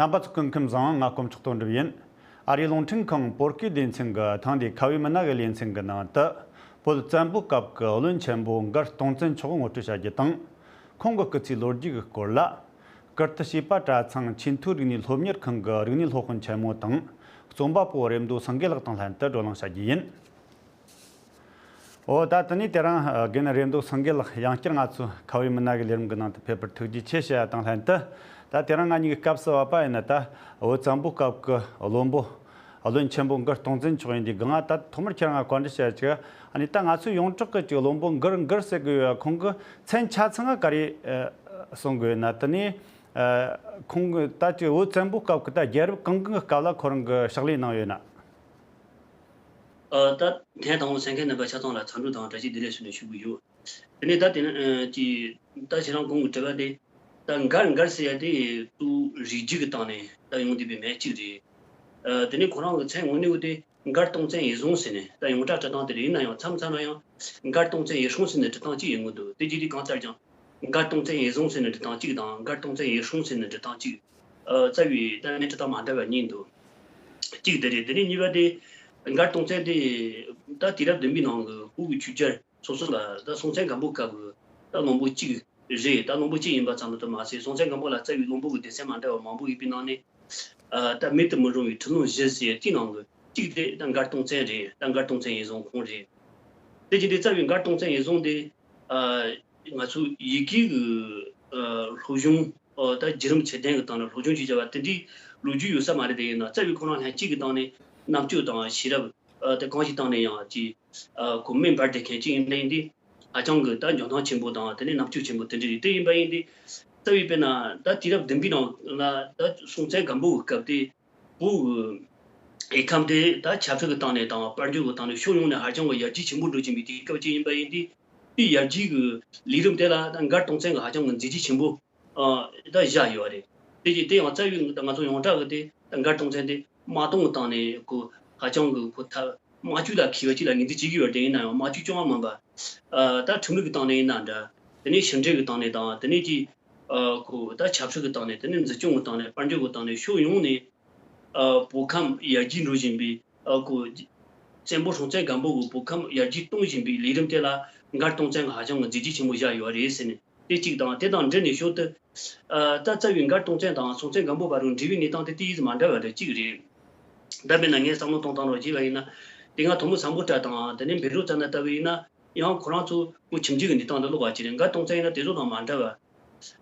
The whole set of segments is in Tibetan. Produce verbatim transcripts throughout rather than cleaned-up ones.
རྣམ་པ་ཚོ་སྐུ་ཁམས་བཟང་། ང་དཀོན་མཆོག་དོན་གྲུབ་ཡིན། ཨ་རིའི་རླུང་འཕྲིན་ཁང་བོད་སྐད་སྡེ་ཚན་གྱི་ཐེངས་འདིའི་ཁ་བའི་མི་སྣ་གི་ལེ་ཚན་གྱི་ནང་དུ། བོད་བཙན་པོའི་སྐབས་ཀྱི་བློན་ཆེན་པོ་མགར་སྟོང་བཙན་མཆོག་ངོ་སྤྲོད་བྱ་རྒྱུ་དང་། ཁོང་གི་སྐུ་ཚེའི་ལོ་རྒྱུས་ཀྱི་སྐོར་ལ། ཀིརྟི་བྱིས་པ་གྲྭ་ཚང་ཆེས་མཐོའི་རིག་གནས་སློབ་གཉེར་ཁང་གི་རིག་གནས་སློབ་དཔོན་ཆེན་མོ་དང་། རྩོམ་པ་པོ་རེ་མདོ་སེང་གེ་ལགས་དང་ལྷན་དུ་བགྲོ་གླེང་བྱ་རྒྱུ་ཡིན། འོ། ད་དེ་ནས་དེ་རིང་རྒན་རེ་མདོ་སེང་གེ་ལགས་ཡང་བསྐྱར་ང་ཚོའི་ཁ་བའི་མི་སྣ་གི་ལས་རིམ་གྱི་ནང་དུ་ཕེབས་པར་ཐུགས་རྗེ་ཆེ་ཞུ་ཡ་དང་ལྷན་དུ། ད་དེ་རིང་ང་གཉིས་ཀྱི་སྐབས་སུ་བབས་པ་ཡིན་ན། ད་བོད་བཙན་པོའི་སྐབས་ཀྱི་བློན་པོ། བློན་ཆེན་པོ་མགར་སྟོང་བཙན་མཆོག་ཡིན་དུས་སྒང་ང་། ད་ཐོག་མར་ཁྱེད་རང་ང་བཀའ་འདྲི་བྱ་ཡ་ཅིག་ཨ་ནི་ད་ང་ཚོས་ཡོངས་གྲགས་ཀྱི་ཅིག་བློན་པོ་མགར་མགར་ཟེར་གི་ཡོད་ཡ། ཁོང་གི་མཚན་ཆ་ཚང་ང་ག་རེ་ཨ་གསུང་གི་ཡོད་ན། དེ་ནས་ཨ་ཁོང་གི་ད་ཅིག་བོད་བཙན་པོའི་སྐབས་ཀྱི་ད་རྒྱལ་རབས་གང་གི་སྐབས་ལ་ཁོ་རང་གི་ཕྱག་ལས་གནང་ཡོད་ན། ཨ། ད་ཐེངས་དང་པོ་གསན་མཁན་རྣམ་པ་ཆ་ཚང་ལ་འཚམས་འདྲི་དང་བཀྲ་ཤིས་བདེ་ལེགས་ཞུ་ནས་ཞུ་གི་ཡོད། དེ་ནས་ད་དེ་ནི་ཨ་ཅི་ད་ཁྱེད་རང་གོང་གི་དྲི་བ་དེ། ད་མགར་མགར་ཟེར་ཡ་དེ་ཏུ་རིགས་རྒྱུད་ཀྱི་སྟེང་ནས་ད་ཡོང་བསྡད་པའི་མི་གཅིག་རེད། ཨ། དེ་ནས་ཁོ་རང་གི་མཚན་དངོས་གནས་བོ་དེ་མགར་སྟོང་བཙན་ཡེ་བཟུང་ཟེར་ནས་ད་ཡོངས་གྲགས་འབྲི་སྟངས་དེ་རེད། ཡིན་ན་ཡང་མཚམས་མཚམས་ལ་ཡང་མགར་སྟོང་བཙན་ཡེ་སྲུང་ཟེར་ནས་འབྲི་སྟངས་གཅིག་ཡོང་གི་འདུག་དེ་རྗེས་དེ་གང་ལྟར་ཀྱང་མགར་སྟོང་བཙན་ཡེ་བཟུང་ཟེར་ནས་འབྲི་སྟངས་གཅིག་དང་། མགར་སྟོང་བཙན་ཡེ་སྲུང་ཟེར་ནས་འབྲི་སྟངས་གཅིག་ཨ། རྩ་བའི་ད་སྣེ་ཁྲིད་སྟངས་མ་འདྲ་བ་གཉིས་འདུག་གཅིག་དེ་རེད། དེ་ནས་གཉིས་པ་དེ། མགར་སྟོང་བཙན་དེ་ད་དུས་རབས་བདུན་པའི་ནང་གི་བོད་ཀྱི་ཆོས་རྒྱལ་སོ་སོ་ལ་ད་སྲོང་བཙན་སྒམ་པོའི་སྐབས་ཀྱི་ད་བློན་པོ་གཅིག་རེད། ད་བློན་པོ་གཅིག་ཡིན་པ་ཙམ་དུ་མ་ཟད། སྲོང་བཙན་སྒམ་པོ་ལ་རྩ་བའི་བློན་པོ་གི་སྡེ་ཚན་མ་འདྲ་བ་མང་པོ་ཡོད་པའི་ནང་ནས། ཨ། ད་མེད་དུ་མི་རུང་བའི་ཁྲི་ལོན་བཞི་ཟེར་དེའི་ནང་གི་གཅིག་དེ་ད་མགར་སྟོང་བཙན་རེད། ད་མགར་སྟོང་བཙན་ཡེ་བཟུང་ཁོང་རེད། དེ་བཞིན་དུ་རྩ་བའི་མགར་སྟོང་བཙན་ཡེ་བཟུང་དེ། ཨ། ང་ཚོ་ཡི་གེ་གི་ཨ་སློབ་སྦྱོང་། ཨ། ད་བརྒྱུད་རིམ་ཆེ་ལྡན་གྱི་སྟེང་ནས་སློབ་སྦྱོང་བྱེད་བྱ་བ་དེ་འདྲའི་ལོ་རྒྱུས་ཡོད་ས་མ་རེད། དེ་ཡིན་ན་རྩ་བའི་ཁོ་རང་ལྷན་སྐྱེས་ཀྱི་སྟེང་ནས་རྣམ་དཔྱོད་དང་ཤེས་རབ། ཨ། དེ་གང་ཞིག་སྟེང་ནས་ཡང་ཅིག་ཨ། གོ་མིན་འབར་བསྡད་མཁན་ཅིག་ཡིན་པ་ཡིན་དུས། ཧ་ཅང་གི་ད་འཇོན་ཐང་ཆེན་པོ་དང་། དེ་ནས་རྣམ་དཔྱོད་ཆེན་པོ་དེ་འདྲ་རེད། དེ་ཡིན་པ་ཡིན་དུས། རྩ་བའི་དཔེར་ན་ད་དུས་རབས་བདུན་པའི་ནང་ལ་ད་སྲོང་བཙན་སྒམ་པོ་གི་སྐབས་དེ། བོད་ཀྱི་ཡུལ་ཁམས་དེ་ད་ཆབ་སྲིད་ཀྱི་སྟེང་ནས་དང་། དཔལ་འབྱོར་གྱི་སྟེང་ནས་ཕྱོགས་ཡོངས་ནས་ཧ་ཅང་གི་ཡར་རྒྱས་ཆེན་པོ་འགྲོ་བཞིན་པའི་དུས་སྐབས་ཅིག་ཡིན་པ་ཡིན་དུས། དེའི་ཡར་རྒྱས་ཀྱི་ལས་རིམ་དེ་ལ་ད་མགར་སྟོང་བཙན་གྱིས་ཧ་ཅང་གི་མཛད་རྗེས་ཆེན་པོ། ཨ། ད་བཞག་ཡོད་རེད། དེ་ཡིན་དུས་ཡང་རྩ་བའི་ད་ང་ཚོ་ཡོངས་གྲགས་ཀྱི་དེ་ད་མགར་སྟོང་བཙན་དེ་དམག་དོན་གྱི་སྟེང་ནས་ཁོ་ཧ་ཅང་གི་ཁོ་ཐབས་དམག་ཇུས་ལ་མཁས་པ་ཅིག་ལ་ངོས་འཛིན་བྱེད་ཀྱི་ཡོད་རེད། དེ་ཡིན་ན་ཡང་དམག་ཇུས་ཅུང་མ་མིན་པ། ཨ། ད་ཁྲིམས་ལུགས་ཀྱི་སྟེང་ནས་ཡིན་ན་འདྲ། དེ་ནས་ཕྱི་འབྲེལ་གྱི་སྟེང་ནས་དང་། དེ་ནས་ཀྱི་ཨ། ཁོ་ད་ཆབ་སྲིད་ཀྱི་སྟེང་ནས། དེ་ནས་འཛིན་སྐྱོང་གི་སྟེང་ནས། དཔལ་འབྱོར་གྱི་སྟེང་ནས། ཕྱོགས་ཡོངས་ནས་ཨ་བོད་ཁམས་ཡར་རྒྱས་འགྲོ་བཞིན་པའི། ཨ། ཁོ་བཙན་པོ་སྲོང་བཙན་སྒམ་པོ་གིས་བོད་ཁམས་ཡར་རྒྱས་གཏོང་བཞིན་པའི་ལས་རིམ་དེ་ལ་མགར་སྟོང་བཙན་གྱིས་ཧ་ཅང་གི་མཛད་རྗེས་ཆེན་པོ་བཞག་ཡོད་རེད་ཟེར་ནས། དེ་གཅིག་དང་། དེ་དང་འབྲེལ་ནས་ཞོར་དུ། ཨ། ད་རྩ་བའི་མགར་སྟོང་བཙན་དང་སྲོང་བཙན་སྒམ་པོ་བར་དུ་འབྲེལ་བའི་གནས་སྟངས་དེ་ཏོག་ཙམ་མ་འདྲ་བ་འདྲ་གཅིག་རེད། ད་དཔེར་ན་ངས་བསམ་བློ་གཏོང་སྟངས་རོགས་བྱས་པ་ཡིན་ན། དེ་སྔ་དོ་མོ་སམ་བྷོ་ཊ་དང་། དེ་ནས་བཻ་རོ་ཙ་ན་ལྟ་བུ་ཡིན་ན། ཡང་ཁོ་རང་ཚོ་ཁོ་ཁྱིམ་རྒྱུད་ཀྱི་གནས་སྟངས་དེ་ལོགས་པ་ཅིག་རེད། མགར་སྟོང་བཙན་ཡིན་ན་དེ་ཚོ་དང་མ་འདྲ་བ།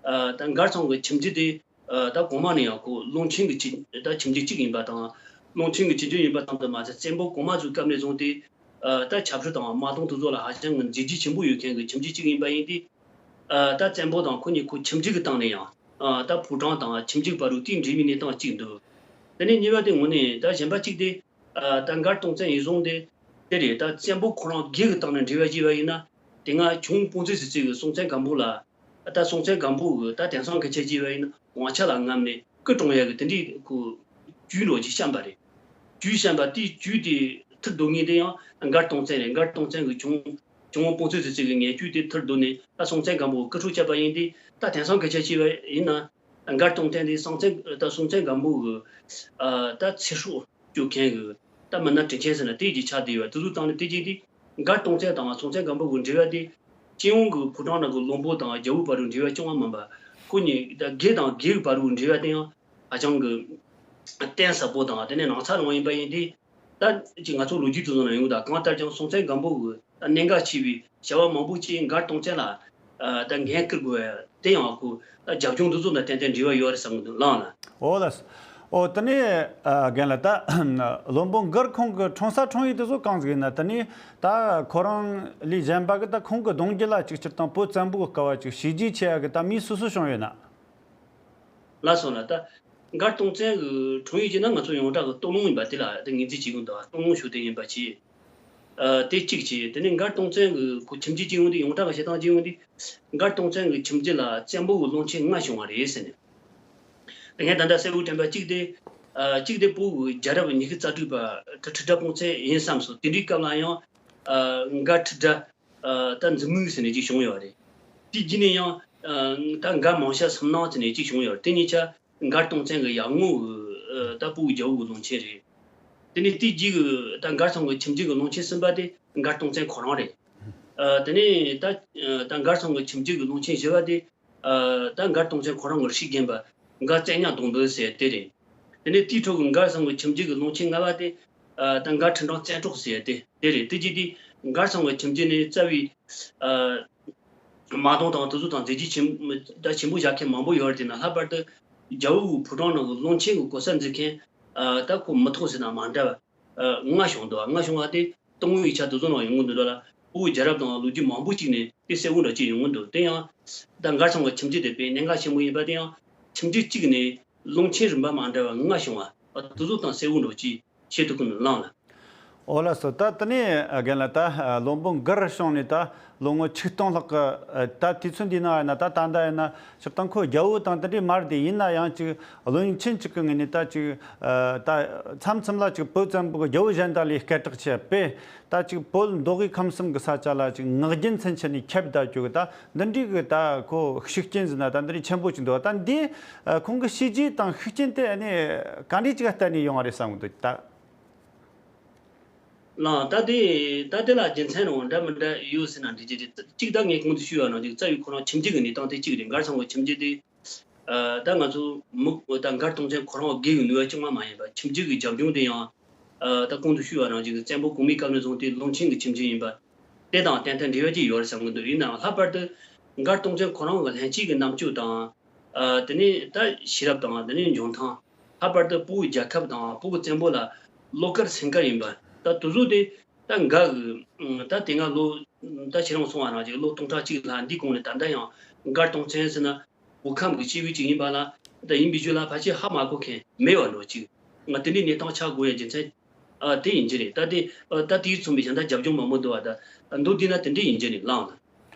ཨ། ད་མགར་ཚང་གི་ཁྱིམ་རྒྱུད་དེ། ཨ། ད་གོང་མ་ནས་ཡང་ཁོ་ཀློང་ཆེན་གྱི་ཁྱི། ད་ཁྱིམ་རྒྱུད་གཅིག་ཡིན་པ་དང་། ཀློང་ཆེན་གྱི་ཁྱིམ་རྒྱུད་ཡིན་པ་ཙམ་དུ་མ་ཟད། བཙན་པོ་གོང་མ་ཚོའི་སྐབས་ནས་བཟུང་སྟེ། ཨ། ད་ཆབ་སྲིད་དང་དམག་དོན་དེ་ཚོ་ལ་ཧ་ཅང་གི་མཛད་རྗེས་ཆེན་པོ་ཡོད་མཁན་གྱི་ཁྱིམ་རྒྱུད་གཅིག་ཡིན་པ་ཡིན་དུས། ཨ། ད་བཙན་པོ་དང་ཁོ་གཉིས་ཁོ་ཁྱིམ་རྒྱུད་ཀྱི་སྟེང་ནས་ཡང་། ཨ། ད་ཕོ་བྲང་དང་ཁྱིམ་རྒྱུད་བར་དུ་དེའི་འབྲེལ་བའི་གནས་སྟངས་གཅིག་འདུག་དེ་ནས་གཉིས་པ་དེ་དངོས་གནས་ད་གཞན་པ་གཅིག་དེ། ཨ། ད་མགར་སྟོང་བཙན་ཡེ་བཟུང་དེ་དེ་རེད། ད་བཙན་པོ་ཁོ་རང་སྒེར་གྱི་སྟེང་ནས་འབྲེལ་བ་བྱས་པ་ཡིན་ན། དེ་སྔ་ཆུང་དཔོན་ཚོས་ཟེར་ཚིག་གི་སྲོང་བཙན་སྒམ་པོ་ལ། ད་སྲོང་བཙན་སྒམ་པོ་གི་ད་དེང་སང་སྐད་ཆ་བྱས་པ་ཡིན་ན་དབང་ཆ་ལ་རྔམ་ནས་སྐུ་བཀྲོངས་ཡག་གི་དེ་འདྲའི་ཁོ་ཇུས་འདྲ་ཅིག་བཤམས་པ་རེད། ཇུས་བཤམས་པ་དེའི་ཇུས་དེ་མཐུར་རྡོ་མཁན་དེ་ཡང་མགར་སྟོང་བཙན་རེད། མགར་སྟོང་བཙན་གྱི་ཆུང་ཆུང་དཔོན་ཚོས་ཟེར་ཚིག་གི་ངན་ཇུས་དེ་མཐུར་རྡོ་ནས། ད་སྲོང་བཙན་སྒམ་པོ་སྐུ་འཁྲུག་བཅད་པ་ཡིན་དུས། ད་དེང་སང་སྐད་ཆ་བྱས་པ་ཡིན་ན། མགར་སྟོང་བཙན་དེ་སྲོང་བཙན། ད་སྲོང་བཙན་སྒམ་པོ་གི། ཨ། ད་ཚེ་སྲོག་གཅོད་མཁན་གྱི་ད་མི་སྣ་དྲིན་ཆེན་ཟེར་ན་དེ་ཅིག་ཆགས་བསྡད་ཡོད། དེ་ཚོའི་སྟེང་ནས་དེ་གཅིག་དེ། མགར་སྟོང་བཙན་དང་སྲོང་བཙན་སྒམ་པོ་གི་འབྲེལ་བ་དེ། སྤྱི་ཡོངས་ཀྱི་ཕོ་བྲང་ནང་གི་བློན་པོ་དང་རྒྱལ་པོའི་བར་དུ་འབྲེལ་བ་ཅུང་མ་མིན་པ། ཁོ་གཉིས་ད་སྒེར་དང་སྒེར་གྱི་བར་དུ་འབྲེལ་བ་དེ་ཡང་ཧ་ཅང་གི་གཏིང་ཟབ་པོ་དང་། དེ་ནས་ནགས་ཚལ་ལོང་ཡིན་པ་ཡིན་དུས། ད་ཅིག་ང་ཚོ་ལོ་རྒྱུས་དེ་ཚོ་ནང་ཡོང་གི། ད་གང་ལྟར་ཀྱང་སྲོང་བཙན་སྒམ་པོ་གི་ད་གནད་འགག་ཆེ་བའི་བྱ་བ་མང་པོ་ཅིག་མགར་སྟོང་བཙན་ལ། ཨ། ད་འགན་བསྐུར་དགོས་པ་དེ་ཡང་ཁོ་ད་རྒྱབ་ལྗོངས་འདི་ཚོ་དང་ཏན་ཏན་འབྲེལ་བ་ཡོད་རེད་བསམ་གི་འདུག་ལགས་ན། འོ་ལགས། འོ། དེ་ནས་ཨ་རྒན་ལགས། ད་བློན་པོ་མགར་ཁོང་གི་འཁྲུངས་ས་འཁྲུངས་ཡུལ་དེ་ཚོ་གང་ཟིག་ཡིན་ན། དེ་ནས་ད་ཁོ་རང་ལས་གཞན་པ་གི་ད་ཁོང་གི་གདུང་རྒྱུད་ལ་ཅིག་སྤྱིར་བཏང་བོད་བཙན་པོ་གི་སྐབས་ཅིག་བྱས་རྗེས་ཆེ་ཡ་གི་ད་མི་སུ་སུ་བྱུང་ཡོད་ན། ལགས་སོ་ལགས། ད་མགར་སྟོང་བཙན་གྱི་འཁྲུངས་ཡུལ་བྱས་ན་ང་ཚོ་ཡོངས་གྲགས་ཀྱི་སྟོད་ལུང་ཡིན་པ་དེ་ལ་ད་ངོས་འཛིན་བྱེད་ཀྱི་འདུག་སྟོད་ལུང་ཞོ་སྟོན་ཡིན་པ་བྱས། ཨ། དེ་གཅིག་བྱས། དེ་ནས་མགར་སྟོང་བཙན་གྱི་ཁོ་ཁྱིམ་རྒྱུད་ཅིག་ཡོང་དུས། ཡོངས་གྲགས་ཀྱི་བཤད་སྟངས་ཅིག་ཡོང་དུས། མགར་སྟོང་བཙན་གྱི་ཁྱིམ་རྒྱུད་ལ་བཙན་པོ་གི་བློན་ཆེན་ལྔ་བྱུང་བ་རེད་ཟེར་ནས། ད་ངས་ད་ལྟ་གསལ་བོ་དྲན་པ་གཅིག་དེ། ཨ། གཅིག་དེ་བོད་ཀྱི་རྒྱལ་རབས་ཉི་ཤུ་རྩ་དྲུག་པ་ཁྲི་ཁྲི་ཁྲ་སྤུངས་བཙན་ཡིན་བསམ་སོང་། དེ་འདྲའི་སྐབས་ལ་ཡང་། ཨ། མགར་ཁྲི་ཁྲ། ཨ། ད་འཛིན་མུས་ཟེར་ནས་ཅིག་བྱུང་ཡོད་རེད། དེའི་རྗེས་ནས་ཡང་། ཨ། ད་མགར་མང་ཤ་སུམ་སྣང་ཟེར་ནས་ཅིག་བྱུང་ཡོད་རེད། དེ་གཉིས་ཆ་ མགར་སྟོང་བཙན་གྱི་ཡར་ངོ་གི་ད་སྤོ་བོ་རྒྱལ་པོ་གི་གློག་ཆེན་རེད། དེ་ནས་དེའི་རྗེས་ཀྱི་ད་མགར་ཚང་གི་ཁྱིམ་རྒྱུད་ཀྱི་གློག་ཆེན་གསུམ་པ་དེ་མགར་སྟོང་བཙན་ཁོ་རང་རེད། ཨ། དེ་ནས་ད་ད་མགར་ཚང་གི་ཁྱིམ་རྒྱུད་ཀྱི་གློག་ཆེན་བཞི་པ་དེ། ཨ། ད་མགར་སྟོང་བཙན་ཁོ་རང་གི་སྲས་རྒན་པ་མགར་བཙན་ཉག་སྡོང་པོ་ཟེར་དེ་རེད། དེ་ནས་དེའི་འཕྲོ་གི་མགར་ཚང་གི་ཁྱིམ་རྒྱུད་ཀྱི་གློག་ཆེན་ལྔ་པ་དེ། ཨ། ད་མགར་ཁྲི་འབྲང་བཙན་སྲོག་ཟེར་དེ་དེ་རེད། དེ་རྗེས་དེ་མགར་ཚང་གི་ཁྱིམ་རྒྱུད་ནས་རྩ་བའི། ཨ། མ་དོང་དང་དེ་ཚོ་དང་མཛད་རྗེས་ཆེན་ད་ཆེན་པོ་བཞག་མཁན་མང་པོ་ཡོད་རེད། དེ་ན་ལྷག་པར་དུ་རྒྱལ་པོའི་ཕོ་བྲང་ནང་གི་གློག་ཆེན་གྱི་གོ་ས་འཛུལ་མཁན། ཨ། ད་ཁོ་མི་ཐོག་ཟེར་ན་མ་འདྲ་བ། ཨ། ལྔ་བྱུང་འདུག་ལྔ་བྱུང་བ་དེ་སྟོང་བའི་ཆ་དེ་ཚོ་ནང་ཡོང་གི་འདུག་ལ། སྤོ་བོ་རྒྱལ་རབས་དང་ལོ་རྒྱུས་མང་པོ་ཅིག་ནས་དེ་གསལ་བོ་འདྲ་ཅིག་ཡོང་གི་འདུག་དེ་ཡང་ད་མགར་ཚང་གི་ཁྱིམ་རྒྱུད་དེ་དཔེ་གནད་འགག་ཆེན་པོ་ཡིན་པ་དེ་ཡང་ཁྱིམ་རྒྱུད་གཅིག་ནས་གློག་ཆེན་རིམ་པ་མ་འདྲ་བ་ལྔ་བྱུང་བ། ཨ། དེ་ཚོ་དང་གསལ་བོ་འདྲ་ཅིག་བྱེད་ཐུབ་ཀྱི་འདུག་ལགས་ལ། ཨོ་ལགས་སོ། ད་དེ་ནས་རྒན་ལགས། ད་བློན་པོ་མགར་བྱུང་ནས་ད་ལོ་ངོ་ཆིག་སྟོང་ལྷག་གི། ད་དུས་ཚོད་འདི་ནང་ཡིན་ན། ད་ད་ལྟ་ཡིན་ན་སྤྱིར་བཏང་ཁོ་རྒྱལ་པོ་དང་དེ་འདྲའི་མ་རེད་དེ། ཡིན་ན་ཡང་ཅིག་བློན་ཆེན་ཅིག་གི་ངོས་ནས་ད་ཅིག་ད་མཚམས་མཚམས་ལ་ཅིག་བོད་བཙན་པོ་གི་རྒྱལ་པོ་གཞན་དག་ལས་སྐད་གྲགས་ཆེ་བས། ད་ཅིག་བོད་མདོ་དབུས་ཁམས་གསུམ་གྱི་ས་ཆ་ལ་ཅིག་ངག་རྒྱུན་ཚུན་ཆད་ནས་ཁྱབ་བསྡད་རྒྱུ་གི་ད་འདི་འདྲའི་གི་ད་ཁོ་ཤུགས་རྐྱེན་ཟེར་ན་ད་འདི་འདྲའི་ཆེན་པོ་ཅིག་འདུག་ད་འདི་ཁོང་གི་བྱས་རྗེས་དང་ཤུགས་རྐྱེན་དེ་ཨ་ནི་ག་འདྲའི་ཅིག་བརྟེན་ནས་ཡོང་བ་རེད་བསམ་གི་འདུག་ད། ལགས། ད་དེ་ད་དེ་ལ་རྒྱུ་མཚན་རང་འདྲ་མི་འདྲ་ཡོད་ཟེར་ན་འགྲིག་གི་རེད། གཅིག་ད་ངས་གོང་དུ་ཞུས་པ་ནང་བཞིན་རྩ་བའི་ཁོ་རང་ཁྱིམ་རྒྱུད་ཀྱི་གནས་སྟངས་དེ་གཅིག་རེད། མགར་ཚང་གི་ཁྱིམ་རྒྱུད་དེ། ཨ། ད་ང་ཚོ་མི་ད་མགར་སྟོང་བཙན་ཁོ་རང་སྒེར་གྱི་ནུས་པ་ཅང་མ་མ་ཡིན་པ། ཁྱིམ་རྒྱུད་ཀྱི་རྒྱབ་ལྗོངས་དེ་ཡང་། ཨ། ད་གོང་དུ་ཞུས་པ་ནང་བཞིན་གྱི་བཙན་པོ་གོང་མའི་སྐབས་ནས་བཟུང་སྟེ་གློག་ཆེན་གྱི་ཁྱིམ་རྒྱུད་ཡིན་པ་དེ་དང་ཏན་ཏན་འབྲེལ་བ་ཅིག་ཡོད་རེད་བསམ་གྱི་འདུག་ཡིན་ནའང་ལྷག་པར་དུ་མགར་སྟོང་བཙན་ཁོ་རང་གི་ལྷན་སྐྱེས་ཀྱི་རྣམ་དཔྱོད་དང་། ཨ། དེ་ནས་ད་ཤེས་རབ་དང་། དེ་ནས་འཇོན་ཐང་། ལྷག་པར་དུ་བོད་ཀྱི་རྒྱལ་ཁབ་དང་བོད་ཀྱི་བཙན་པོ་ལ་བློ་དཀར་སེམས་དཀར་ཡིན་པ། ད་དེ་ཚོ་དེ་ད་མགར་གྱི་ད་དེ་སྔ་ལོ་ད་ཁྱེད་རང་གསུངས་པ་ནང་བཞིན་ལོ་སྟོང་ཕྲག་གཅིག་ལྷག་འདིའི་གོང་ནས་ད་ལྟ་ཡང་མགར་སྟོང་བཙན་ཟེར་ན་བོད་ཁམས་ཀྱི་སྐྱེས་བུ་གཅིག་ཡིན་པ་ལ། ད་ཡིན་པའི་ཆོས་ལ་ཕལ་ཆེར་ཧ་མ་གོ་མཁན་མེད་པ་འགྲོ་གཅིག་ང་དེ་འདྲའི་གནས་སྟངས་ཆགས་དགོས་ཡ་རྒྱུ་མཚན། ཨ། དེ་ཡིན་གྱི་རེད། ད་དེ་ཨ། ད་དེའི་མཚུངས་པའི་གཞན་དག་རྒྱབ་ལྗོངས་མང་པོ་འདུག་བ། ད་མདོར་བསྡུས་ན་དེ་འདྲ་ཡིན་གྱི་རེད་ལགས།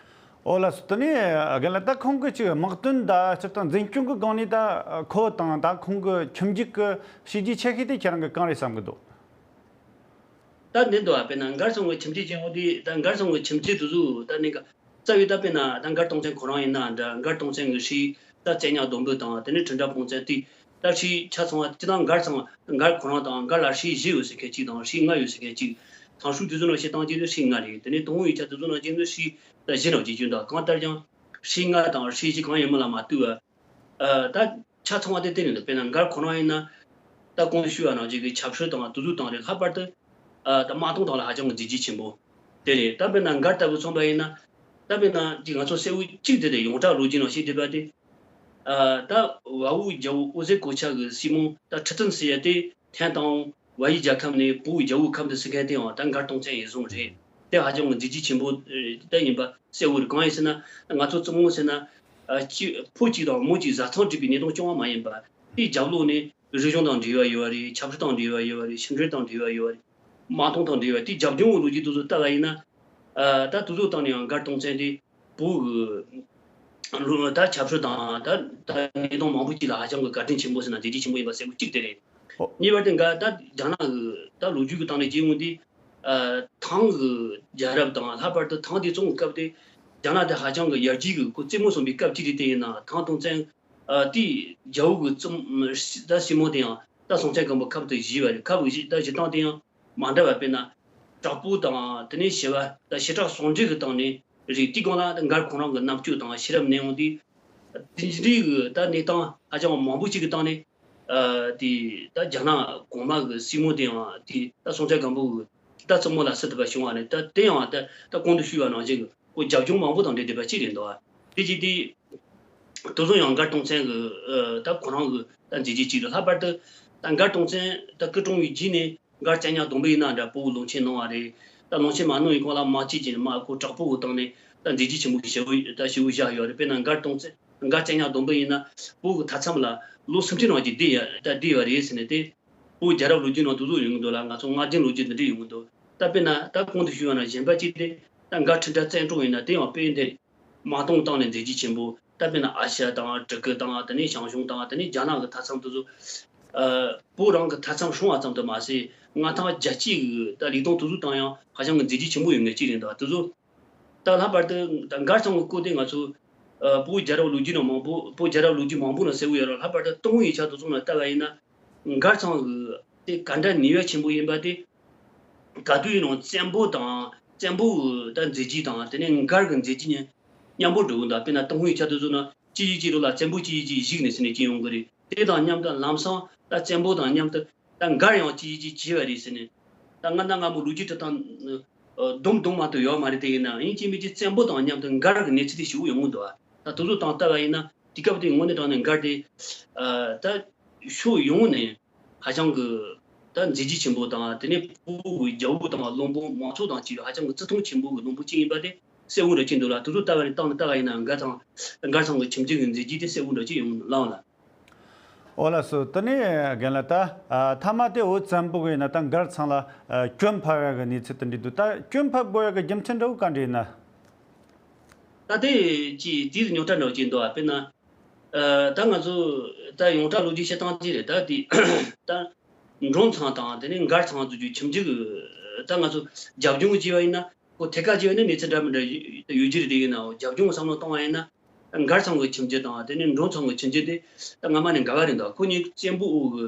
ཨོ་ལགས་སོ། དེ་ནས་རྒན་ལགས། ད་ཁོང་གི་ཅིག་དམག་དོན་ད་སྤྱིར་བཏང་འཛིན་སྐྱོང་གི་སྒང་ནས་ད་ཁོ་དང་ད་ཁོང་གི་ཁྱིམ་རྒྱུད་ཀྱི་བྱས་རྗེས་ཆེ་ཤོས་དེ་ཁྱེད་རང་གིས་གང་རེད་བསམ་གྱི་འདུག་ད་འདི་འདུག་བ། དཔེར་ན་མགར་ཚང་གི་ཁྱིམ་རྒྱུད་ཅན་འོ་དེ། ད་མགར་ཚང་གི་ཁྱིམ་རྒྱུད་དེ་ཚོ་ད་གནད་འགག་རྩ་བའི་ད་དཔེར་ན་ད་མགར་སྟོང་བཙན་ཁོ་རང་ཡིན་ན་འདྲ། མགར་སྟོང་བཙན་གྱི་སྲས་ད་བཙན་ཉག་སྡོང་པོ་དང་། དེ་ནས་ཁྲི་འབྲང་སྤུངས་བཙན་དེ། ད་སྲས་ཆ་ཚང་བ་སྤྱིར་བཏང་མགར་ཚང་། མགར་ཁོ་རང་དང་མགར་ལ་སྲས་བཞི་ཡོད་ཟེར་མཁན་གཅིག་དང་སྲས་ལྔ་ཡོད་ཟེར་མཁན་གཅིག་ཐང་ཧྲུའུ་དེ་ཚོ་ནང་བཤད་སྟངས་ཀྱི་ནི་སྲས་ལྔ་རེད། དེ་ནས་དང་པོ་ཡིག་ཆ་དེ་ཚོ་ནང་བྱས་ན་སྲས་ད་བཞི་ནང་བྱེད་རྒྱུ་འདུག་གང་ལྟར་ཀྱང་སྲས་ལྔ་དང་སྲས་བཞི་གང་ཡིན་མིན་ལ་མ་ལྟོས་པར། ཨ། ད་ཆ་ཚང་བ་དེ་དེ་ནས་འདུག་དཔེར་ན་མགར་ཁོ་རང་ཡིན་ན། ད་གོང་དུ་ཞུས་པ་ནང་བཞིན་གྱི་ཆབ་སྲིད་དང་དེ་ཚོ་དང་རེད། ལྷག་པར་དུ། ཨ། ད་དམག་དོན་དང་ལ་ཧ་ཅང་གི་མཛད་རྗེས་ཆེན་པོ་དེ་རེད། ད་དཔེར་ན་མགར་ལྟ་བུ་མཚོན་པ་ཡིན་ན། ད་དཔེར་ན་ཅིག་ང་ཚོ་གསལ་བོ་གཅིག་དེ་དེ་ཡོངས་གྲགས་ལོ་རྒྱུས་ནང་བཤད་བསྡད་པ་དེ། ཨ། ད་བལ་པོའི་རྒྱལ་པོ་ཨོ་ཟེར་གོ་ཆ་གི་སྲས་མོ་ད་ཁྲི་བཙུན་ཟེར་ཡ་དེ་འཐེན་བཏང་། བལ་ཡུལ་རྒྱལ་ཁབ་ནས་བལ་པོའི་རྒྱལ་པོའི་ཁབ་ཏུ་སྲིད་མཁན་དེའང་ད་མགར་སྟོང་བཙན་ཡིན་བཟུང་རེད། དེ་ཧ་ཅང་གི་མཛད་རྗེས་ཆེན་པོ་ད་ཡིན་པ་གསལ་བོ་རེད། གང་ཡིན་ཟེར་ན་ང་ཚོ་བཙུན་མོ་ཟེར་ན། ཨ། གཅིག་ཕོ་གཅིག་དང་མོ་གཅིག་བཟའ་ཚང་སྒྲིག་པའི་གནས་སྟངས་སྐྱོང་བ་མ་ཡིན་པ། དེའི་རྒྱབ་ལོགས་ནས་རིག་གཞུང་དང་འབྲེལ་བ་ཡོད་པ་རེད། ཆབ་སྲིད་དང་འབྲེལ་བ་ཡོད་པ་རེད། ཕྱི་འབྲེལ་དང་འབྲེལ་བ་ཡོད་པ་རེད། དམག་དོན་དང་འབྲེལ་བ། དེའི་རྒྱབ་ལྗོངས་ཀྱི་ལོ་རྒྱུས་དེ་ཚོ་ལྟ་བ་ཡིན་ན། ཨ། ད་དེ་ཚོའི་སྟེང་ནས་ཡང་མགར་སྟོང་བཙན་དེ་བོད་ཀྱི་ལོ་ད་ཆབ་སྲིད་དང་ད་ད་གནས་སྟངས་མང་པོ་ཅིག་ལ་ཧ་ཅང་གི་བཀའ་དྲིན་ཆེན་པོ་ཟེར་ན་བདེ་སྐྱིད་ཆེན་པོ་ཡིན་པ་གསལ་པོ་གཅིག་དེ་རེད། ཨོ། གཉིས་པ་དེ་མགར་ད་རྒྱ་ནག་གི་ད་ལོ་རྒྱུས་ཀྱི་སྟེང་ནས་བརྗོད་ཡོང་དུས། ཨ། ཐང་གི་རྒྱལ་རབས་དང་། ལྷག་པར་དུ་ཐང་དེ་བཙོང་བའི་སྐབས་དེ་རྒྱ་ནག་དེ་ཧ་ཅང་གི་ཡར་རྒྱས་ཀྱི་ཁོ་རྩེད་མོ་བཟུང་བའི་སྐབས་ཅིག་རེད། དེ་ཡིན་ན་ཐང་སྟོང་བཙན། ཨ། དེའི་རྒྱལ་པོ་གི་བཙུན་ད་སྲས་མོ་དེའང་ད་སྲོང་བཙན་སྒམ་པོ་ཁབ་ཏུ་བཞེས་པ་རེད། ཁབ་བཞེས་ད་བཞེས་སྟངས་དེའང་མ་འདྲ་བ། དཔེར་ན་དྲག་པོ་དང་། དེ་ནས་ཞི་བ་དང་ཞི་དྲག་ཟུང་འབྲེལ་གྱི་སྟེང་ནས་རེད། དེའི་སྒང་ལ་ད་མགར་ཁོ་རང་གི་རྣམ་དཔྱོད་དང་ཤེས་རབ་གནས་དབང་དེ། དེ་འདྲའི་གི་ད་གནས་སྟངས་ཧ་ཅང་མང་པོ་ཅིག་གི་སྟེང་ནས། ཨ། དེ་ད་རྒྱ་ནག་གོང་མ་གི་སྲས་མོ་དེའང་དེ་ད་སྲོང་བཙན་སྒམ་པོ་གི་ད་བཙུན་མོ་ལ་བསུ་ཐུབ་པ་བྱུང་བ་རེད། ད་དེ་ཡང་ད་ད་གོང་དུ་ཞུས་པ་ནང་བཞིན་གི་ཁོ་རྒྱབ་ལྗོངས་མང་པོ་དང་འབྲེལ་བསྡད་པ་གཅིག་རེད་འདུག་དེ་གཅིག་དེ། དེ་ཚོ་ཡང་མགར་སྟོང་བཙན་གྱི། ཨ། ད་ཁོ་རང་གི་ད་མཛད་རྗེས་གཅིག་རེད། ལྷག་པར་དུ་ད་མགར་སྟོང་བཙན་ད་སྐུ་གྲོངས་པའི་རྗེས་ནས་མགར་བཙན་ཉག་སྡོང་པོ་ཡིན་ན་འདྲ། བོད་ཀྱི་གློག་ཆེན་གནང་བ་རེད། ད་གློག་ཆེན་མ་གནང་བའི་སྐོར་ལ་མ་གཅིག་ཅིག་མ་ཁོ་དྲག་པོ་གི་སྟེང་ནས་ད་མཛད་རྗེས་ཆེན་པོ་ཞེ་པོ་ད་ཞེ་པོ་བཞག་ཡོད་རེད། དཔེར་ན་མགར་སྟོང་བཙན་མགར་བཙན་ཉག་སྡོང་པོ་ཡིན་ན་བོད་ཀྱི་མཐའ་མཚམས་ལ་ལོ་སུམ་ཅུ་རིང་ཅིག་བསྡད་ཡ་ད་བསྡད་པ་རེད་ཟེར་ནས་དེ། བོད་རྒྱལ་རབས་ལོ་རྒྱུས་ནང་དེ་ཚོ་ཡོང་གི་འདུག་ལ། ང་ཚོ་སྔ་རྗེས་ལོ་རྒྱུས་འདི་འདྲ་ཡོང་གི་འདུག་ད་དཔེར་ན་ད་གོང་དུ་ཞུས་པ་ནང་བཞིན་པ་གཅིག་དེ་ད་མགར་ཁྲི་འབྲང་བཙན་སྲོག་ཡིན་ན་དེ་ཡང་དཔེ་འདི་རེད། མ་སྟོང་སྟེང་ནས་མཛད་རྗེས་ཆེན་པོ། ད་དཔེར་ན་ཨ་ཤ་དང་ཊུར་ཀི་དང་། དེ་ནས་ཞང་ཞུང་དང་། དེ་ནས་རྒྱ་ནག་གི་མཐའ་མཚམས་དེ་ཚོ། ཨ། བོད་རང་གི་མཐའ་མཚམས་སྲུང་བ་ཙམ་དུ་མ་ཟད། མངའ་ཐང་རྒྱལ་སྤྱི་གི་ད་ལས་དོན་དེ་ཚོ་དང་ཡང་ཧ་ཅང་གི་མཛད་རྗེས་ཆེན་པོ་ཡོད་མཁན་གཅིག་རེད་འདུག་དེ་ཚོ་ད་ལྷག་པར་དུ་ད་མགར་ཚང་གི་སྐོར་དེ་ང་ཚོ། ཨ་བོད་རྒྱལ་རབས་ལོ་རྒྱུས་ནང་མང་པོ་བོད་རྒྱལ་རབས་ལོ་རྒྱུས་མང་པོ་ནང་གསལ་བོ་ཡོད་རེད། ལྷག་པར་དུ་ཏུན་ཧོང་ཡིག་ཆ་དེ་ཚོ་ནང་ལྟ་བ་ཡིན་ན། མགར་ཚང་གི་དེ་ག་འདྲ་ནུས་པ་ཆེན་པོ་ཡིན་པ་དེ། ག་དུས་ཡིན་རུང་བཙན་པོ་དང་བཙན་པོ་གི་ད་མཛད་རྗེས་དང་དེ་ནས་མགར་གྱི་མཛད་རྗེས་གཉིས་མཉམ་པོ་འགྲོ་གི་འདུག་དཔེར་ན་ཏུན་ཧོང་ཡིག་ཆ་དེ་ཚོ་ནང་ཅི་ཡིག་ཅི་རུ་ལ་བཙན་པོ་ཅི་ཡིག་ཅི་བཞུགས་ནས་ཟེར་ནས་ཅི་ཡོང་གི་རེད། དེ་དང་མཉམ་དུ་ལམ་སང་ད་བཙན་པོ་དང་མཉམ་དུ་ད་མགར་ཡང་ཅི་ཡིག་ཅི་བྱས་པ་རེད་ཟེར་ནས། ད་སྔ་ན་སྔ་མོ་ལོ་རྒྱུས་འབྲི་སྟངས་ཨ་སྡོམ་སྡོམ་མ་གཏོགས་ཡོད་མ་རེད། དེ་ཡིན་ན་ཡིན་གཅིག་མིན་གཅིག་བཙན་པོ་དང་མཉམ་དུ་མགར་གྱི་གནས་ཚུལ་དེ་ཞེ་པོ་ཡོང་གི་འདུག་ད་དེ་ཚོ་དང་ལྟ་བ་ཡིན་ན་དུས་སྐབས་དེ་དངོས་གནས་དྲང་གནས་མགར་དེ་ཨ་ད་ཕྱོགས་ཡོངས་ནས་ཧ་ཅང་གི་ད་མཛད་རྗེས་ཆེན་པོ་དང་དེ་ནས་བོད་ཀྱི་རྒྱལ་པོ་དང་བློན་པོ་མང་ཚོགས་དང་བཅས་པའི་ཧ་ཅང་གི་བརྩི་མཐོང་ཆེན་པོ་གི་བློན་པོ་གཅིག་ཡིན་པ་དེ་གསལ་བོ་འདྲ་གཅིག་འདུག་ལ། དེ་ཚོ་ལྟ་བ་ནས་བཏང་ནས་ལྟ་བ་ཡིན་ན་མགར་ཚང་མགར་ཚང་གི་ཁྱིམ་རྒྱུད་ཀྱི་མཛད་རྗེས་དེ་གསལ་བོ་འདྲ་གཅིག་ཡོང་ལང་ལ། ཨོ་ལགས་སོ། དེ་ནས་རྒན་ལགས་ད་ཨ་མཐའ་མ་དེ་བོད་བཙན་པོ་གི་ཡིན་ན་ད་མགར་ཚང་ལ་ཨ་སྐྱོན་ཕབ་ཡག་གི་གནས་ཚུལ་དེ་འདྲ་འདུག་ད་སྐྱོན་ཕབ་དགོས་ཡག་གི་རྒྱུ་མཚན་འདྲ་བོ་ག་འདྲ་ཡིན་ན། ད་དེ་ཅི་དེའི་རྙོག་དྲ་འདྲ་བོ་ཅིག་འདུག་ཨ། དཔེར་ན་ཨ་ད་ང་ཚོ་ད་ཡོངས་གྲགས་ལོ་རྒྱུས་བཤད་སྟངས་ཅིག་རེད། ད་དེ་ད་འབྲོང་ཚང་དང་དེ་ནས་མགར་ཚང་ཚོ་རྒྱུད་ཁྱིམ་རྒྱུད་ཀྱི་ད་ང་ཚོ་རྒྱབ་ལྗོངས་བྱས་པ་ཡིན་ན་ཁོ་ཐད་ཀར་བྱས་པ་ཡིན་ན་གནས་ཚུལ་འདྲ་མི་འདྲ་ཡོད་ཀྱི་རེད། དེ་ཡིན་ནའང་རྒྱབ་ལྗོངས་བསམ་བློ་གཏོང་བ་ཡིན་ན། མགར་ཚང་གི་ཁྱིམ་རྒྱུད་དང་དེ་ནས་འབྲོང་ཚང་གི་ཁྱིམ་རྒྱུད་དེ་ད་སྔ་མ་ནས་འགལ་བ་རེད་འདུག་ཁོ་གཉིས་བཙན་པོ་འོག་གི་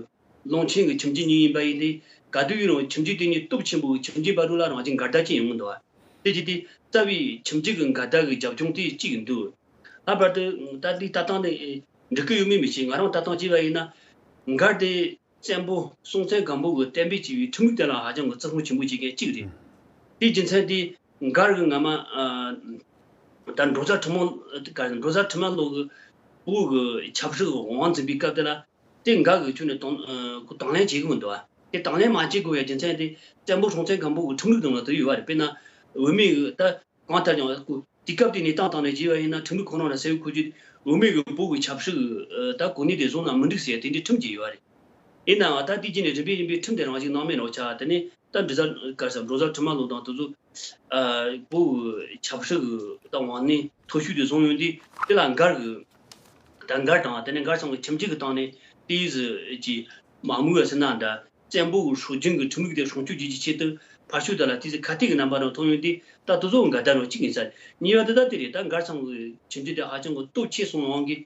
ཀློང་ཆེན་གྱི་ཁྱིམ་རྒྱུད་གཉིས་ཡིན་པ་ཡིན་ཏེ། ག་དུས་ཡིན་རུང་ཁྱིམ་རྒྱུད་དེ་གཉིས་སྟོབས་ཆེན་པོའི་ཁྱིམ་རྒྱུད་བར་དུ་ལ་རང་བཞིན་འགལ་ཟླ་ཅན་ཡོང་གི་འདུག་དེ་བྱས་ཏེ་རྩ་བའི་ཁྱིམ་རྒྱུད་ཀྱི་འགལ་ཟླ་གི་རྒྱབ་ལྗོངས་དེ་གཅིག་འདུག་ལྷག་པར་དུ་ད་འདི་ལྟ་སྟངས་དེ་འགྲིག་གི་ཡོད་མེད་མི་ཤེས། ང་རང་ལྟ་སྟངས་བྱས་པ་ཡིན་ན། མགར་དེ་བཙན་པོ་སྲོང་བཙན་སྒམ་པོ་གི་བསྟན་པའི་སྐྱེས་བུའི་ཁྲིམས་ལུགས་དེ་ལ་ཧ་ཅང་གི་བརྩི་མཐོང་ཆེན་པོ་བྱེད་མཁན་གཅིག་རེད། དེའི་རྒྱུ་མཚན་དེ་མགར་གྱི་སྔ་མ་ཨ་ད་འབྲོང་བཟའ་ཁྲི་མོ་ག་འབྲོང་བཟའ་ཁྲི་མ་ལོ་གི་བོད་ཀྱི་ཆབ་སྲིད་ཀྱི་དབང་འཛིན་པའི་སྐབས་དེ་ལ་དེ་མགར་གྱི་ཁྱོན་ནས་དང་ཨ་ཁོ་དང་ལེན་བྱེད་ཀྱི་མི་འདུག་བ། དེ་དང་ལེན་མ་བྱེད་དགོས་པའི་རྒྱུ་མཚན་དེ་བཙན་པོ་སྲོང་བཙན་སྒམ་པོ་གི་ཁྲིམས་ལུགས་ནང་ལ་དེ་ཡོད་པ་རེད། དཔེར་ན་བུད་མེད་ཀྱི་ད། གང་ལྟར་ཀྱང་སྐུ་དུས་སྐབས་དེ་གནས་སྟངས་སྟེང་ནས་བྱས་པ་ཡིན་ན་ཁྲིམས་ལུགས་ཁོ་རང་ལ་གསལ་བོ་ཁོ་ཚོས་བུད་མེད་ཀྱི་བོད་ཀྱི་ཆབ་སྲིད་ཀྱི་ད་གོ་གནས་དེ་བཟུང་ན་མི་འགྲིག་ཟེར་དེ་འདྲའི་ཁྲིམས་ཅིག་ཡོད་རེད། ཡིན་ནའང་ད་དེ་རྗེས་ནས་རིམ་པས་རིམ་པས་ཁྲིམས་དེ་རང་བཞིན་སྣང་མེད་རུ་ཆགས། དེ་ནས་ད་འབྲོང་བཟའ་ག་རེ་ཟེར་འབྲོང་བཟའ་ཁྲི་མ་ལོ་དང་དེ་ཚོ་བོད་ཀྱི་ཆབ་སྲིད་ཀྱི་ད་དབང་གནས་མཐོ་ཤོས་དེ་བཟུང་ཡོང་དུས་དེ་ལ་མགར་གྱི་ད་མགར་དང་དེ་ནས་མགར་ཚང་གི་ཁྱིམ་རྒྱུད་ཀྱི་སྟེང་ནས་དེའི་ཟི་ཀྱི་མ་དངུལ་བ་ཟེར་ན་འདྲ། བཙན་པོ་གི་སྲོལ་རྒྱུན་གྱི་ཁྲིམས་ལུགས་དེ་སྲུང་སྐྱོབ་བྱེད་རྒྱུའི་ཆེད་དུ་ཕར་ཕྱོགས་དེ་ལ་དེ་ཚོ་ཁ་གཏད་ཀྱི་རྣམ་པ་རང་མཐོང་ཡོང་དུས་ད་དེ་ཚོ་འགལ་ཟླ་རང་གཅིག་ཡིན་ས་རེད། གཉིས་པ་དེ་ད་དེ་རེད། ད་མགར་ཚང་གི་ཁྱིམ་རྒྱུད་དེ་ཧ་ཅང་གི་སྟོབས་ཆེ་སོང་ཡོང་གི།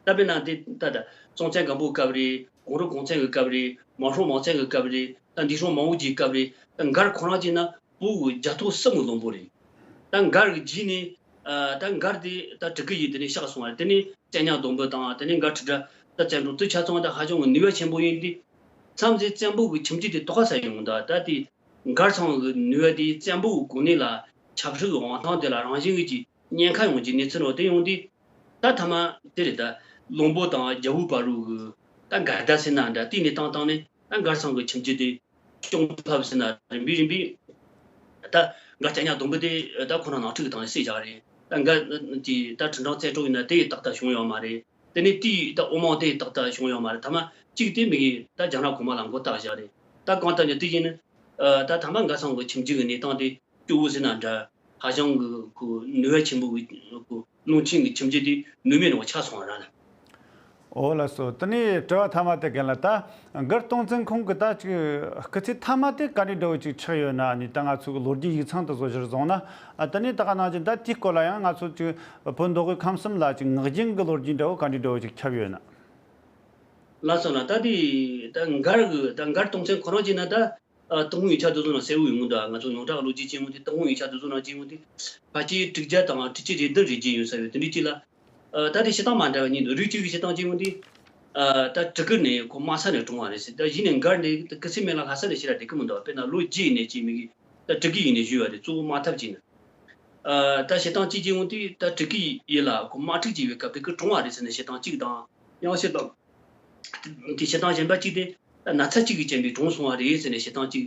ད་དཔེར་ན་དེ་ད་ད་སྲོང་བཙན་སྒམ་པོའི་སྐབས་རེད། གོང་རིམ་གོང་བཙན་གྱི་སྐབས་རེད། མང་སྲོང་མང་བཙན་གྱི་སྐབས་རེད། ད་འདས་སྲོང་མང་བོ་ཅིག་གི་སྐབས་རེད། ད་མགར་ཁོ་རང་གཅིག་ན་བོད་ཀྱི་རྒྱལ་ཐོག་གསུམ་གྱི་བློན་པོ་རེད། ད་མགར་གྱི་རྗེས་ནས་ཨ་ད་མགར་དེ་ད་སྤྲུལ་སྐུ་ཡིས་དེ་ནས་གཤེགས་སོང་བ་རེད། དེ་ནས་བཙན་ཉང་སྡོང་པོ་དང་དེ་ནས་མགར་ཁྲི་སྒྲ་ད་བཙན་སྒྲོལ་དེ་ཆ་ཚང་ད་ཧ་ཅང་གི་ནུས་པ་ཆེན་པོ་ཡིན་དུས། མཚམས་རེ་བཙན་པོ་གི་ཁྱིམ་རྒྱུད་དེ་དོགས་པ་ཟ་ཡོང་གི་འདུག་ད་དེ་མགར་ཚང་གི་ནུས་པ་དེ་བཙན་པོ་གི་གོ་གནས་ལ་ཆབ་སྲིད་ཀྱི་དབང་ཐང་དེ་ལ་རང་བཞིན་གྱིས་ཉེན་ཁ་ཡོང་གི་གནས་ཚུལ་འོག་དེ་ཡོང་དུས། ད་ཐ་མ་དེ་རེད། ད་བློན་པོ་དང་རྒྱལ་པོའི་བར་རུ་གི་ད་འགལ་ཟླ་ཟེར་ན་འདྲ། དེ་ནས་བཏང་བཏང་ནས་ད་མགར་ཚང་གི་ཁྱིམ་རྒྱུད་དེ་སྐྱོང་ཐབས་ཟེར་ན་རིམ་པས་རིམ་པས་ད་མགར་བཙན་ཉང་སྡོང་པོ་དེ་ད་ཁོ་རང་ནང་འཁྲུག་གི་སྟེང་ནས་བསད་བཞག་རེད། ད་མགར་དེ་ད་ཁྲི་འབྲང་བཙན་སྒྲོལ་ཡིན་ན་དེ་ཡི་ཏག་ཏག་བྱུང་ཡོད་མ་རེད། དེ་ནས་དེའི་ད་དབུ་མང་དེ་ཡི་ཏག་ཏག་བྱུང་ཡོད་མ་རེད། ཐ་མ་གཅིག་དེ་མི་གི་ད་རྒྱ་ནག་གོང་མ་ལ་མགོ་བཏགས་བཞག་རེད། ད་གང་ལྟར་ཡང་དེ་བཞིན་ནི་ད་ཐ་མ་མགར་ཚང་གི་ཁྱིམ་རྒྱུད་ཀྱི་གནས་སྟངས་དེ་སྐྱོ་བོ་ཟེར་ན་འདྲ། ཧ་ཅང་གི་ཁོ་ནུས་པ་ཆེན་པོ་གི་ཁོ་ཀློང་ཆེན་གྱི་ཁྱིམ་རྒྱུད་དེ་ནུས་མེད་ནང་ཆགས་སོང་བ་ར་ལ། ཨོ་ལགས་སོ། དེ་ནས་དྲི་བ་ཐ་མ་དེ་རྒན་ལགས། ད་མགར་སྟོང་བཙན་ཁོང་གི་ད་ཅིག་སྐུ་ཚེ་ཐ་མ་དེ་ག་འདྲའི་འདྲ་བོ་ཅིག་ཆགས་ཡོད་ན། ནི་ད་ང་ཚོ་གི་ལོ་རྒྱུས་ཡིག་ཚང་དེ་ཚོ་གཞིར་བཟུང་ན། ཨ་དེ་ནས་ད་ག་ནང་བཞིན་ད་དེའི་སྐོར་ལ་ཡང་ང་ཚོ་ཅིག་བོད་མདོ་དབུས་ཁམས་གསུམ་ལ་ཅིག་ངག་རྒྱུན་གྱི་ལོ་རྒྱུས་འདྲ་བོ་ག་འདྲའི་འདྲ་བོ་ཅིག་ཁྱབ་ཡོད་ན། ལགས་སོ་ལགས། ད་དེ་ད་མགར་གི་ད་མགར་སྟོང་བཙན་ཁོ་རང་གཅིག་ན་ད། ཨ་ཏུན་ཧོང་ཡིག་ཆ་དེ་ཚོ་ནང་གསལ་བོ་ཡོང་གི་འདུག་ང་ཚོ་ཡོངས་གྲགས་ལོ་རྒྱུས་ཅན་ཡོང་དུས་ཏུན་ཧོང་ཡིག་ཆ་དེ་ཚོ་ནང་ཅན་ཡོང་དུས་ཕལ་ཆེར་དྲུག་བརྒྱ་དང་དྲུག་ཅུ་རེ་བདུན་རེ་བརྒྱད་ཡོད་ས་ཡོད། དེ་འདྲའི་ཅིག་ལ། ཨ་ད་དེ་བཤད་སྟངས་མ་འདྲ་བ་གཉིས་འདུག་རིགས་གཅིག་གི་བཤད་སྟངས་ཅན་ཡོང་དུས། ཨ་ད་སྤྲུལ་སྐུ་ནས་ཁོ་དམག་ས་ནས་གྲོངས་པ་རེད་ཟེར། ད་གཞི་ནས་མགར་ནས་ད་སྐུ་ཚེ་སྨད་ལ་ལྷ་ས་ནས་ཕྱིར་ར་བསྡད་ཀྱི་མི་འདུག་དཔེར་ན་ལོ་བརྒྱད་ཡིན་ནས་ཅིག་མི་གི་ད་སྤྲུལ་སྐུ་ཡིན་ནས་བཞུགས་པ་རེད། གཙོ་བོ་དམག་འཐབ་ཅིག་ནས། ཨ་ད་བཤད་སྟངས་གཅིག་ཅན་ཡོང་དུས་ད་སྤྲུལ་སྐུ་ཡིན་ལ་ཁོ་དམག་འཁྲུག་ཅིག་ཡོད་སྐབས་དེ་སྐུ་གྲོངས་པ་རེད་ཟེར་ནས་བཤད་སྟངས་གཅིག་དང་། ཡང་བཤད་སྟངས། དེ་བཤད་སྟངས་གཞན་པ་གཅིག་དེ་ན་ཚ་གཅིག་གིས་རྐྱེན་པས་གྲོངས་སོང་བ་རེད་ཟེར་ནས་བཤད་སྟངས་གཅིག་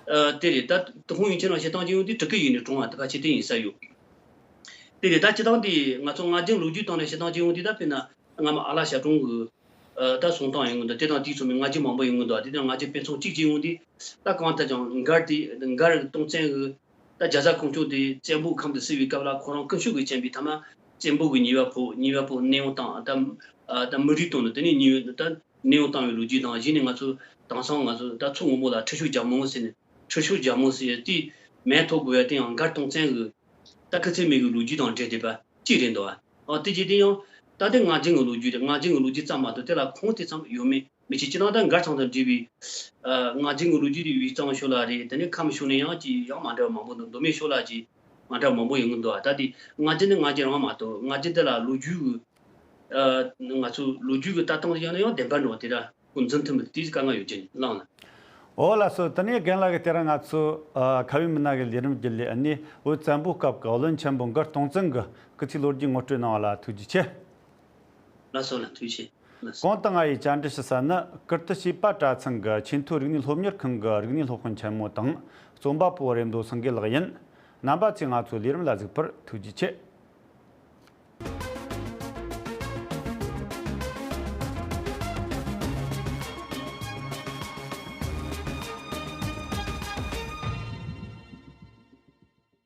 ཨ་དེ་རེད། ད་ཏུན་ཧོང་ཡིག་ཆ་ནང་བཤད་སྟངས་གཅིག་ཡོང་དུས་སྤྲུལ་སྐུ་ཡིན་ནས་གྲོངས་པ་དེ་ཕལ་ཆེར་དེ་ཡིན་ས་ཡོད། དེ་རེད། ད་སྤྱིར་བཏང་དེ་ང་ཚོ་ངག་རྒྱུན་ལོ་རྒྱུས་སྟེང་ནས་བཤད་སྟངས་གཅིག་ཡོང་དུས་ད་དཔེར་ན་སྔ་མ་ཨ་ལགས་ཞབས་དྲུང་གི་ཨ་ད་གསུང་སྟངས་ཡིན་གྱི་འདུག་དེ་དང་དེའི་ཚོ་མི་ངག་རྒྱུན་མང་པོ་ཡིན་གྱི་འདུག་དེ་དང་ངག་རྒྱུན་དཔེ་མཚོན་གཅིག་གཅིག་ཡོང་དུས་ད་གང་ལྟར་ཀྱང་མགར་དེ་མགར་སྟོང་བཙན་གི་ད་རྒྱ་བཟའ་ཁོང་ཆོ་དེ་བཙན་པོའི་ཁམས་དུ་བསུ་བའི་སྐབས་ལ་ཁོ་རང་སྐུ་ཞབས་ཀྱི་བྱམས་པའི་ཐ་མ་བཙན་པོ་གི་ཉེས་པ་ཕོག་ཉེས་པ་ཕོག་གནས་དབྱུང་བཏང་། ད་ཨ་ད་མི་རིགས་དོན་དུ་དེ་ནས་ཉེས་ད་གནས་དབྱུང་བཏང་བའི་ལོ་རྒྱུས་དང་། གཞི་ནས་ང་ཚོ་དེང་སང་ང་ཚོ་ད་མཚོ་སྔོན་པོ་ལ་ཁྲི་ཤོར་རྒྱལ་མོ་ཟེར་ནས་ཁྲི་ཤོར་རྒྱལ་མོ་ཟེར་ཡ་དེའི་མིང་ཐོབ་དགོས་ཡ་དེ་ཡང་མགར་སྟོང་བཙན་གི་ད་སྐུ་ཚེ་སྨད་གི་ལོ་རྒྱུས་དང་འབྲེལ་བསྡད་པ་གཅིག་རེད་འདུག་བ། ཨ་དེ་རྗེས་དེ་ཡང་ད་ལྟའི་སྔ་རྗེས་ཀྱི་ལོ་རྒྱུས་རེད། སྔ་རྗེས་ཀྱི་ལོ་རྒྱུས་ཙམ་མ་གཏོགས་དེ་ལ་ཁུངས་དེ་ཙམ་ཡོད་མེད་མི་ཤེས། སྤྱིར་བཏང་ད་མགར་ཚང་དང་འབྲེལ་བའི་ཨ་སྔ་རྗེས་ཀྱི་ལོ་རྒྱུས་དེ་ཡུད་ཙམ་ཤོད་ལ་རེད། དེ་ནས་ཁམས་ཕྱོགས་ནས་ཡང་ཅིག་ཡང་མ་འདྲ་བ་མང་པོ་འདུག་མདོ་སྨད་ཕྱོགས་ལ་ཅིག་མ་འདྲ་བ་མང་པོ་ཡོང་གི་འདུག་ཨ་ད་དེ་སྔ་རྗེས་ནི་སྔ་རྗེས་རང་མ་གཏོགས་སྔ་རྗེས་དེ་ལ་ལོ་རྒྱུས་ཀྱི་ཨ་ང་ཚོ་ལོ་རྒྱུས་ཀྱི་ལྟ་སྟངས་ཡང་ན་ཡང་བདེན་པ་འགྲོ་དེ་འདྲ་ཁོ་འཛིན་ཐུབ་མི་དེའི་དཀའ་ངལ་ཡོད་ཀྱི་ལངས་ལ། ཨོ་ལགས་སོ། དེ་ནས་རྒན་ལགས་ཀྱིས་དེ་རིང་ང་ཚོ་ཨ་ཁ་བའི་མི་སྣ་གི་ལས་རིམ་བརྒྱུད་ལས་ཨ་ནི་བོད་བཙན་པོའི་སྐབས་ཀྱི་བློན་ཆེན་པོ་མགར་སྟོང་བཙན་གྱི་སྐུ་ཚེའི་ལོ་རྒྱུས་ངོ་སྤྲོད་གནང་བ་ལ་ཐུགས་རྗེ་ཆེ། ལགས་སོ་ལགས། ཐུགས་རྗེ་ཆེ། ལགས་སོ། གོང་དུ་ང་ཡིས་བཅར་འདྲི་ཞུ་ས་ནི་ཀིརྟི་བྱེས་པ་གྲྭ་ཚང་གི་ཆེས་མཐོའི་རིག་གནས་སློབ་གཉེར་ཁང་གི་རིག་གནས་སློབ་དཔོན་ཆེན་མོ་དང་རྩོམ་པ་པོ་རེད་མདོ་སེང་གེ་ལགས་ཡིན། རྣམ་པ་ཚོས་ང་ཚོའི་ལས་རིམ་ལ་གཟིགས་པར་ཐུགས་རྗེ་ཆེ།